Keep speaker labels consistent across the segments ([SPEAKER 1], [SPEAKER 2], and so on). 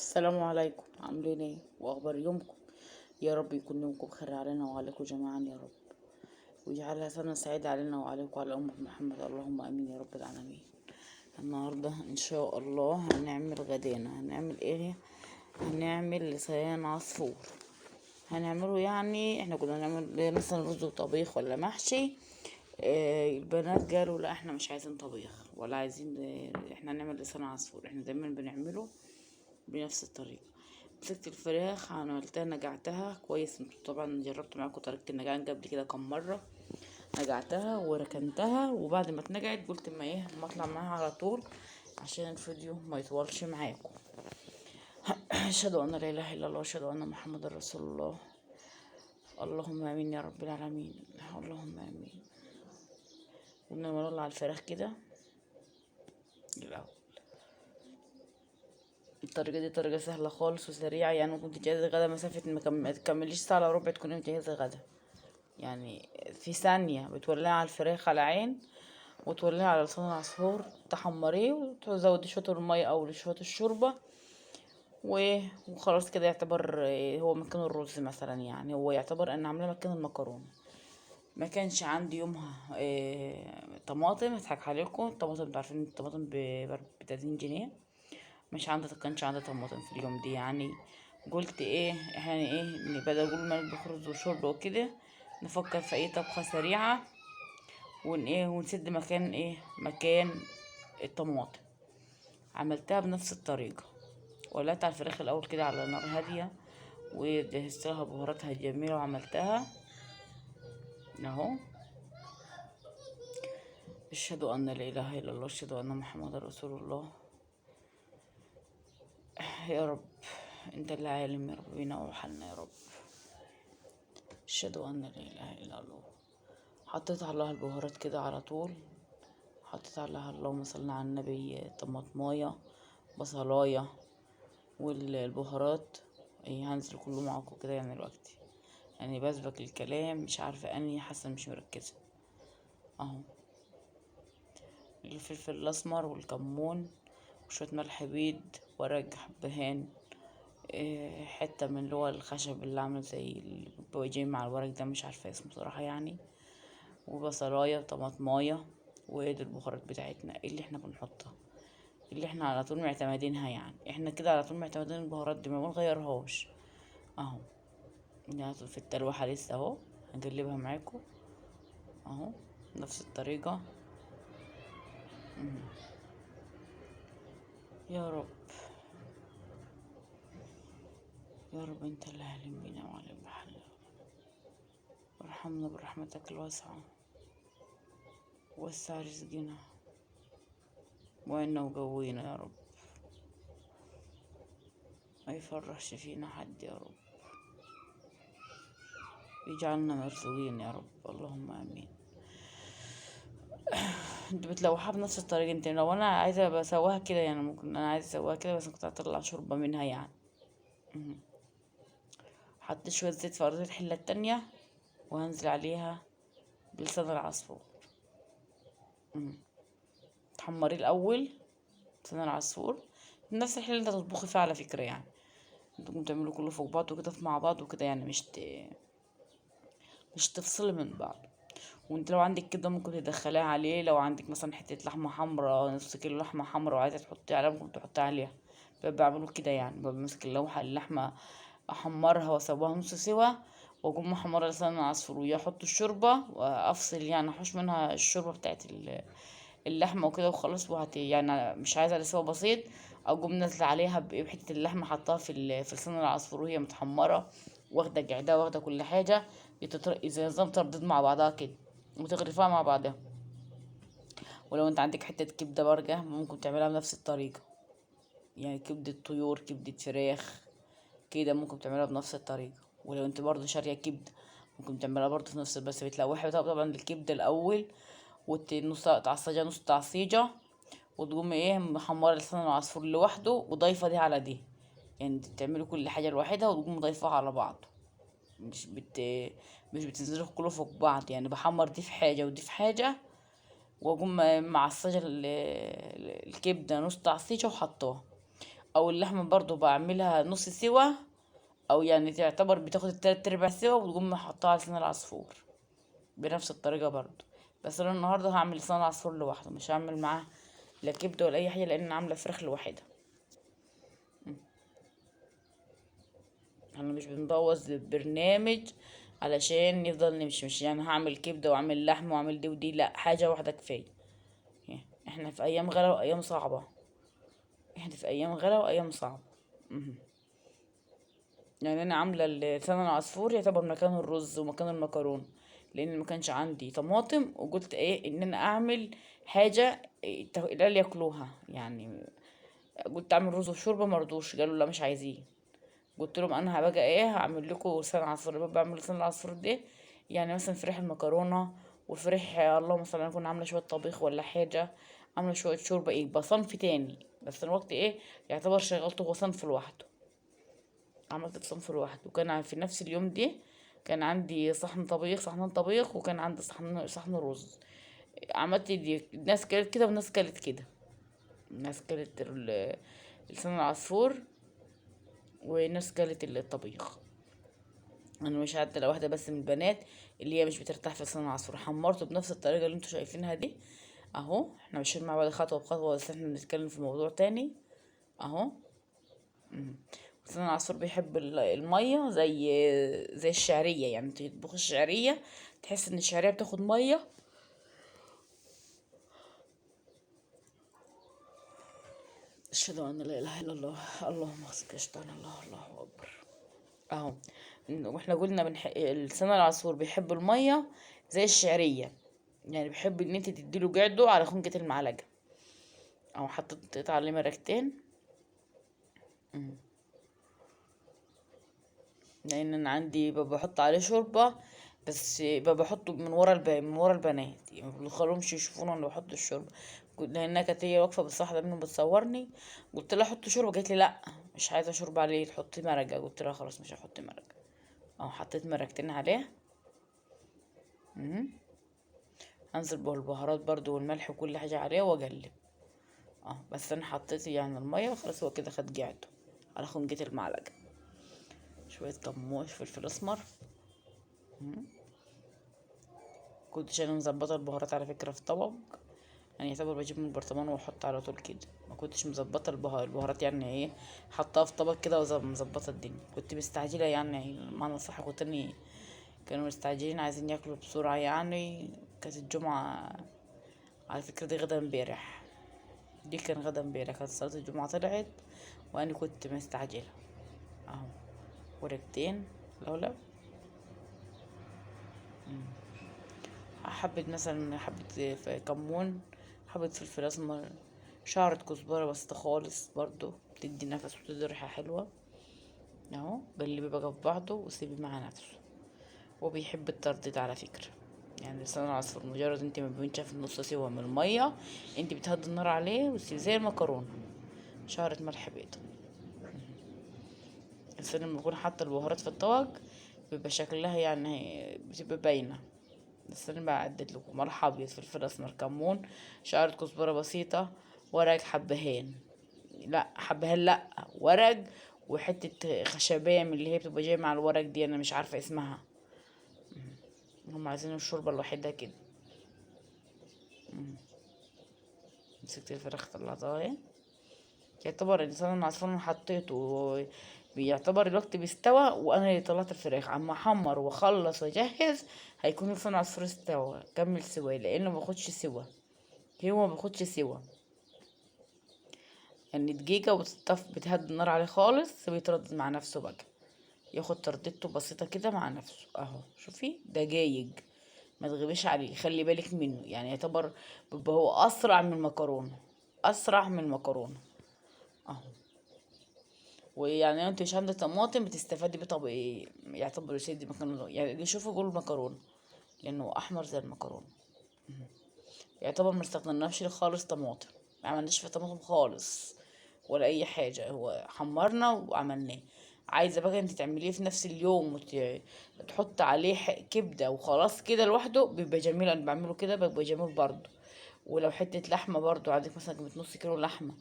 [SPEAKER 1] السلام عليكم، عاملين ايه واخبار يومكم؟ يا رب يكون يومكم بخير علينا وعليكم جميعا يا رب، ويجعلها سنة سعيدة علينا وعليكم وعلى أمة محمد، اللهم امين يا رب العالمين. النهاردة ان شاء الله هنعمل غدانا. هنعمل ايه؟ هنعمل لسان عصفور. هنعمله يعني احنا كنا هنعمل مثلا رز وطبيخ ولا محشي. البنات قالوا لا احنا مش عايزين طبيخ ولا عايزين، احنا هنعمل لسان عصفور، احنا دايما بنعمله بنفس الطريقة. مسكت الفراخ عملتها نجعتها كويس، انتوا طبعا جربت معاكم طريقة النجعان قبل كده كم مرة. نجعتها وركنتها، وبعد ما اتنجعت قلت ما ايه ما اطلع معاها على طول عشان الفيديو ما يطولش معاكم. اشهد ان لا اله الا الله واشهد ان محمد رسول الله، اللهم امين يا رب العالمين، اللهم امين. قلنا نولع الفراخ كده الاول. الطريقة دي طريقه سهلة خالص وسريعة، يعني ممكن تجهزي غدا مسافة ما تكمليش ساعة الا ربع تكوني مجهزة غدا، يعني في ثانية. بتولعي على الفراخ على عين وتولعي على لسان العصفور تحمريه وتزودي شوية المية او شوية الشوربة وخلاص كده. يعتبر هو مكان الرز مثلا، يعني هو يعتبر انا عامله مكان المكرونه. ما كانش عندي يومها طماطم، اضحك عليكم، الطماطم انتوا عارفين الطماطم ب 30 جنيه، مش عندي، كانش عندي طماطم في اليوم دي. يعني قلت ايه احنا ايه بدل كل ما نطبخ رز وشوربه وكده نفكر في اي طبخه سريعة ون ايه ونسد مكان ايه مكان الطماطم. عملتها بنفس الطريقة، ولعت على الفراخ الاول كده على نار هادية وجهزت لها بهاراتها الجميلة وعملتها اهو. اشهد ان لا اله الا الله، اشهد ان محمد رسول الله. يا رب انت اللي عالم يا رب بينا وحالنا يا رب. اشهد ان لا اله الا الله. حطيت عليها البهارات كده على طول، حطيت عليها اللهم صل على النبي طماطمايه بصلايه والبهارات. ايه هنزل كله معاكم كده يعني دلوقتي، يعني بسبك الكلام مش عارفه اني حاسه مش مركزه اهو. الفلفل الاسمر والكمون وشوية ملح بيض ورق حبهان، حتة من اللي هو الخشب اللي عامل زي البوجيه مع الورق ده مش عارفه اسمه صراحة يعني، وبصلايه وطماطمايه، وادي البهارات بتاعتنا اللي احنا بنحطها اللي احنا على طول معتمدينها، يعني احنا كده على طول معتمدين البهارات دي ما بنغيرهاش اهو. يعني في التلوحه لسه اهو هنقلبها معاكم اهو نفس الطريقة. يا رب يا رب انت اللي عالم بينا وعالم بحالنا، ارحمنا برحمتك الواسعة، وسع رزقنا وعنا وقوينا يا رب، ما يفرحش فينا حد يا رب، يجعلنا مرزوقين يا رب، اللهم امين. انت بتلوحها بنفس الطريقة انت، لو انا عايزه بسواها كده يعني ممكن انا عايزه اسواها كده بس كنت هطلع شوربة منها يعني. حطيت شوية زيت في ارضية الحلة التانية وهنزل عليها بلسان العصفور. تحمريه الاول لسان العصفور نفس الحلة اللي انت تطبخي فيها على فكرة، يعني انتوا تعملوا كله فوق بعض وكده مع بعض وكده، يعني مش تفصلي من بعض. وانت لو عندك كده ممكن تدخليها عليه، لو عندك مثلا حتة لحمه حمراء نص كيلو لحمه حمراء وعايزه تحطيها عليها ممكن تحطيها عليها. بعمله كده يعني، بمسك اللوحة اللحمة احمرها واسويها نص سوا واقوم محمرة لسان العصفور واحط الشوربة وافصل، يعني احوش منها الشوربة بتاعت اللحمة وكده وخلاص. وهت يعني مش عايزه الا سوا بسيط، اقوم نازله عليها بحته اللحمة حطاها في لسان العصفور وهي متحمره واخده قعدها واخده كل حاجة، زي نظام ترديد مع بعضها كده وتغرفها مع بعضها. ولو انت عندك حتة كبده برجه ممكن تعملها بنفس الطريقة، يعني كبده طيور كبده فراخ كده ممكن تعملها بنفس الطريقة. ولو انت برضو شاريه كبده ممكن تعملها برضو في نفس، بس بتلوحي طبعا الكبده الاول ونص تعصجها نص تعصيجه، وتقوم ايه محمرة لسان العصفور لوحده وضايفه دي على دي، يعني بتعملوا كل حاجة لوحدها وتقوم ضايفاها على بعض، مش بتنزلوا كله فوق بعض. يعني بحمر دي في حاجة ودي في حاجة، واقوم معصجه الكبده نص تعصيجه وحطاها. او اللحمة برضو بعملها نص سوا، او يعني تعتبر بتاخد التلات ارباع سوا، وتقوم حطها على لسان العصفور بنفس الطريقة برضو. بس انا النهارده هعمل لسان العصفور لوحده، مش هعمل معاه لا كبده ولا اي حاجة، لان انا عامله فراخ لوحدها. انا مش بنبوظ البرنامج علشان نفضل نمشي، مش يعني هعمل كبده واعمل لحمه واعمل دي ودي، لا، حاجة واحدة كفاية. احنا في ايام غلا وايام صعبة، احنا في ايام غلا وايام صعبة. يعني انا عامله لسان العصفور يعتبر مكان الرز ومكان المكرونه، لان ما كانش عندي طماطم، وقلت ايه ان انا اعمل حاجة العيال ياكلوها. يعني قلت اعمل رز وشوربه، مرضوش، قالوا لا مش عايزين. قلت لهم انا هبقى ايه، هعمل لكم لسان عصفور. بعمل لسان العصفور ده يعني مثلا فراخ المكرونه وفراخ، اللهم صل على النبي، عامله شوية طبيخ ولا حاجة، عامله شوية شوربة، ايه يبقى صنف تاني. بس الوقت ايه يعتبر شغلته هو صنف لوحده، عملت صنف لوحده. وكان في نفس اليوم ده كان عندي صحن طبيخ، صحنين طبيخ، وكان عندي صحن رز. عملت دي، ناس كلت كده وناس كلت كده، ناس كلت لسان العصفور وناس كلت الطبيخ. انا مش عارفه لو واحدة بس من البنات اللي هي مش بترتاح في لسان العصفور. حمرته بنفس الطريقة اللي انتوا شايفينها دي اهو. احنا ماشيين مع بعض خطوة بخطوة، بس احنا بنتكلم في موضوع تاني اهو. لسان العصفور بيحب المية زي الشعرية، يعني انت تطبخ الشعرية تحس ان الشعرية بتاخد مية. اشهد ان لا اله الا الله، اللهم اغفر لي، الله الله اكبر اهو. واحنا قلنا لسان العصفور بيحب المية زي الشعرية، يعني بيحب ان انت تديله جعده على خنجة المعلقة. اهو حطيت عليه مرقتين، لان انا عندي بحط عليه شوربة، بس بحطه من ورا البنات، يعني ما بخليهمش يشوفوني وانا بحط الشوربة، لانها كانت هي واقفة بس واحدة منهم بتصورني، قلت لها حط شوربة، قالت لي لا مش عايزه شوربة عليه، تحطي مرقه. قلت لها خلاص مش هحط مرقه. اهو حطيت مرقتين عليه. هنزل بالبهارات برضو والملح وكل حاجة عليه واقلب. بس انا حطيت يعني المية وخلاص، هو كده خد جعته على خنجة المعلقة. شوية كمون، فلفل اسمر. كنتش انا مظبطه البهارات على فكرة في طبق، يعني يعتبر بجيب من البرطمان واحط على طول كده، ما كنتش مظبطه البهارات، يعني ايه حطها في طبق كده ومظبطه الدنيا. كنت مستعجلة يعني، معنى صح كنت اني كانوا مستعجلين عايزين ياكلوا بسرعة يعني. كانت الجمعة على فكرة، دي غدا امبارح، دي كان غدا امبارح، كانت صلاة الجمعة طلعت وانا كنت مستعجلة. اهو ورقتين لولا حبة مثلا، حبة كمون، حبة فلفل اسمر، شعرة كزبرة بس خالص برضو بتدي نفس وبتدي ريحة حلوة. اهو قلبي بقى في بعضه وسيبيه مع نفسه. وبيحب الترديد على فكرة، يعني لسان العصفور مجرد انت ما بينشف النص سوا من المية انت بتهدي النار عليه وتسيبيه زي المكرونة. شعرة ملح بيضة. الانسان لما يكون حاطه البهارات في الطبق بيبقى شكلها يعني بتبقى باينة. بس انا بعدد لكم: ملح ابيض، فلفل اسمر، كمون، شعرة كزبرة بسيطة، ورق حبهان، لا حبهان لا ورق، وحتة خشبية من اللي هي بتبقى جاية مع الورق دي، انا مش عارفة اسمها. هم عايزين الشوربة لوحدها كده. مسكت الفراخ طلعتها اهي. يعتبر الانسان العصفور انا حطيته بيعتبر الوقت بيستوى، وانا اللي طلعت الفراخ عم احمر واخلص واجهز هيكون لسان العصفور استوى، كمل سوا، لانه ما بياخدش سوا، هو ما بياخدش سوا يعني دقيقة وتطف، بتهدي النار عليه خالص، بيتردد مع نفسه بقى، ياخد ترددته بسيطة كده مع نفسه اهو. شوفي دقايق، ما تغيبيش عليه، خلي بالك منه، يعني يعتبر بيبقى هو اسرع من المكرونة، اسرع من المكرونة اهو. ويعني لو انت مش عندك طماطم بتستفادي بيه، طب ايه يعتبر يسد مكان، يعني اللي يشوفه يقول مكرونة لانه احمر زي المكرونة. يعتبر ما استخدمناش خالص طماطم، ما عملناش في طماطم خالص ولا اي حاجة، هو حمرنا وعملناه. عايزة بقى انت تعمليه في نفس اليوم وتحط عليه كبدة وخلاص كده لوحده بيبقى جميل. انا بعمله كده بيبقى جميل برضو. ولو حتة لحمة برضو عندك مثلا نص كيلو لحمة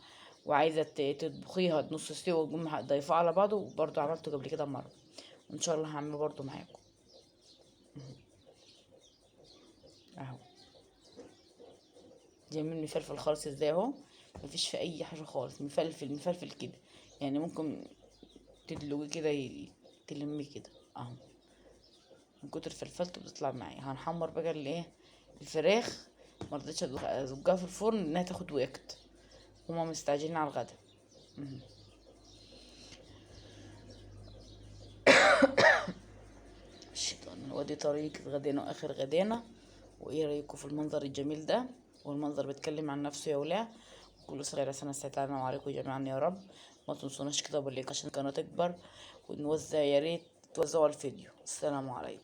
[SPEAKER 1] وعايزه تطبخيها نص سوا وتقوم ضايفاه على بعضه، وبرده عملته قبل كده مرة، وان شاء الله هعمله برده معاكم اهو. جميل مفلفل خالص ازاي اهو، مفيش في اي حاجة خالص، مفلفل مفلفل كده يعني، ممكن تدلقيه كده تلميه كده اهو، من كتر فلفلته بتطلع معايا. هنحمر بقى الايه الفراخ، مرضتش ازجها في الفرن انها تاخد وقت، هما مستعجلين على الغدا. الشيطان. ودي طريقة غدانا واخر غدانا. وايه رايكم في المنظر الجميل ده؟ والمنظر بيتكلم عن نفسه يا ولا. كل سنة سنة سعيدة علينا وعليكم جميعا يا رب. ما تنسوناش كده باللايك عشان القناة تكبر، ونوزع يا ريت توزعوا الفيديو. السلام عليكم.